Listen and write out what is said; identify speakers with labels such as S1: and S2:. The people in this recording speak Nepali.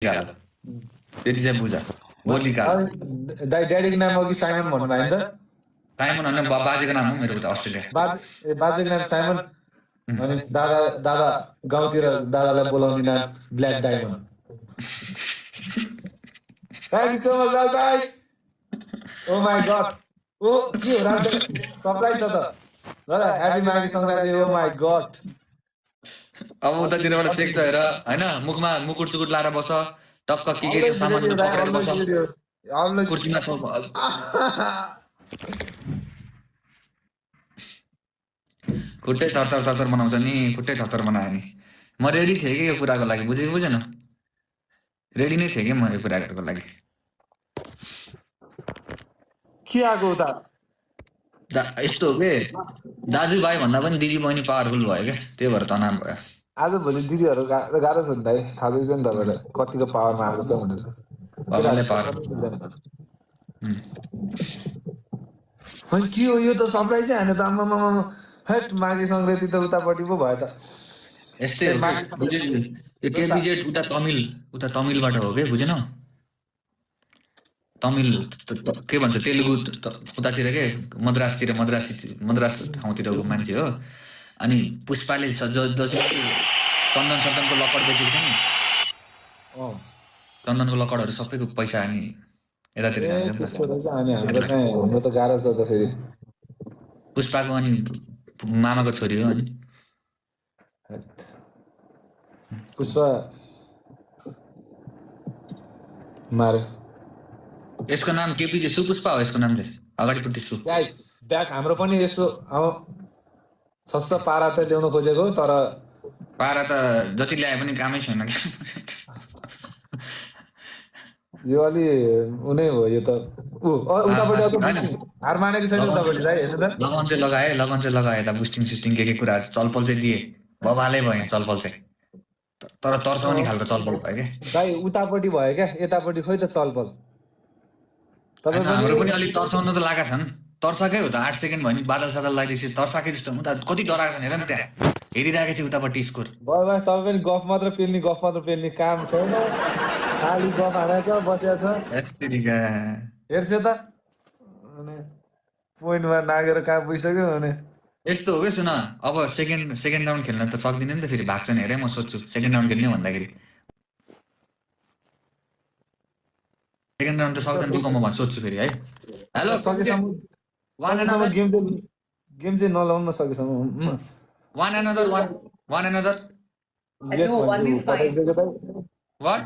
S1: काल त्यति चाहिँ बुझ गोली काल
S2: दाइ ड्याडीको नाम अघि साइमन भन्नुभयो नि त
S1: साइमन भन्ने बाजेको नाम हो मेरो उता अस्ट्रेलिया
S2: बाजेको नाम साइमन अनि दादा गाउँतिर दादालाई बोलाउने नाम black diamond thank you so much दाइ ओ माई गॉड ओ के हो राज सरप्राइज छ त दादा happy Maghe Sankranti oh my God
S1: अब उतातिरबाट सेक छ हेर हैन मुखमा मुकुट सुकुट लाएर बस टक्क के छ सामान पक्रेर बस कुर्सीमा छ खुट्टै थरथर बनाउँछ नि खुट्टै थरथर बनायो नि म रेडी थिएँ कि यो कुराको लागि बुझेन रेडी नै थिएँ कि म यो कुराको लागि
S2: के आएको उता
S1: यस्तो हो के दाजुभाइ भन्दा पनि दिदी बहिनी पावरफुल भयो क्या त्यही भएर तनाव भयो
S2: आज भोलि दिदीहरू गाह्रो छ नि दाइ थाहा छैन नि तपाईँलाई कतिको पावरमा आएको छ भनेर
S1: भगवानले पावर
S2: के हो यो त सरप्राइजै हाने त आम्मामा हेट माघे सङ्क्रान्ति त उतापट्टि पो भयो त
S1: यस्तै हो यो केबिजेट उता तमिलबाट हो के बुझेन तमिल के भन्छ तेलुगु उतातिर के मद्रास ठाउँतिरको मान्छे हो अनि पुष्पाले चन्दनको लकड बेचेको थियो नि चन्दनको लकडहरू सबैको पैसा अनि यतातिर पुष्पाको अनि मामाको छोरी हो अनि
S2: पुष्पा मारे
S1: यसको नाम केपीजे सुपुष्पा हो यसको नाम चाहिँ अगाडिपट्टि सु
S2: ब्याक हाम्रो पनि यसो अब 600 पारा त ल्याउन खोजेको तर
S1: पारा त जति ल्याए पनि कामै छैन
S2: यो अलि उनै हो यो त उतापट्टि हार मानेको छैन उतापट्टि दाइ हेर्नु त
S1: लगन चाहिँ लगाए त बुस्टिङ के कुरा चलपल चाहिँ दिए बबाले भयो चलपल चाहिँ तर तर्साउने खालको चलपल भयो क्या
S2: दाइ उतापट्टि भयो क्या यतापट्टि खोइ त चलपल
S1: हाम्रो पनि अलिक तर्साउनु त लागेका छन् तर्साकै हो त 8 सेकेन्ड भयो नि बादल सादल लगाइदिएपछि तर्साकै जस्तो म त कति डराएको छन् हेर नि त्यहाँ हेरिरहेको छु उतापट्टि स्कोर
S2: भयो भाइ तपाईँ पनि गफ मात्र पेल्ने काम छैन खाली गफ हानेछ बसेको छ हेर्छ त पोइन्टमा नागेर कहाँ पुगिसक्यो भने
S1: यस्तो हो कि सुन अब सेकेन्ड राउन्ड खेल्न त सक्दिनँ नि त फेरि भाग्छ नि हेरे म सोध्छु सेकेन्ड राउन्ड खेल्ने भन्दाखेरि सेकेन्ड राउन्ड त सक्दैन दुःखमा म सोध्छु फेरि है हेलो
S2: सकेसम्म गेम चाहिँ नलाउन सकेसम्म
S1: one another
S3: I know one is fine.
S1: What?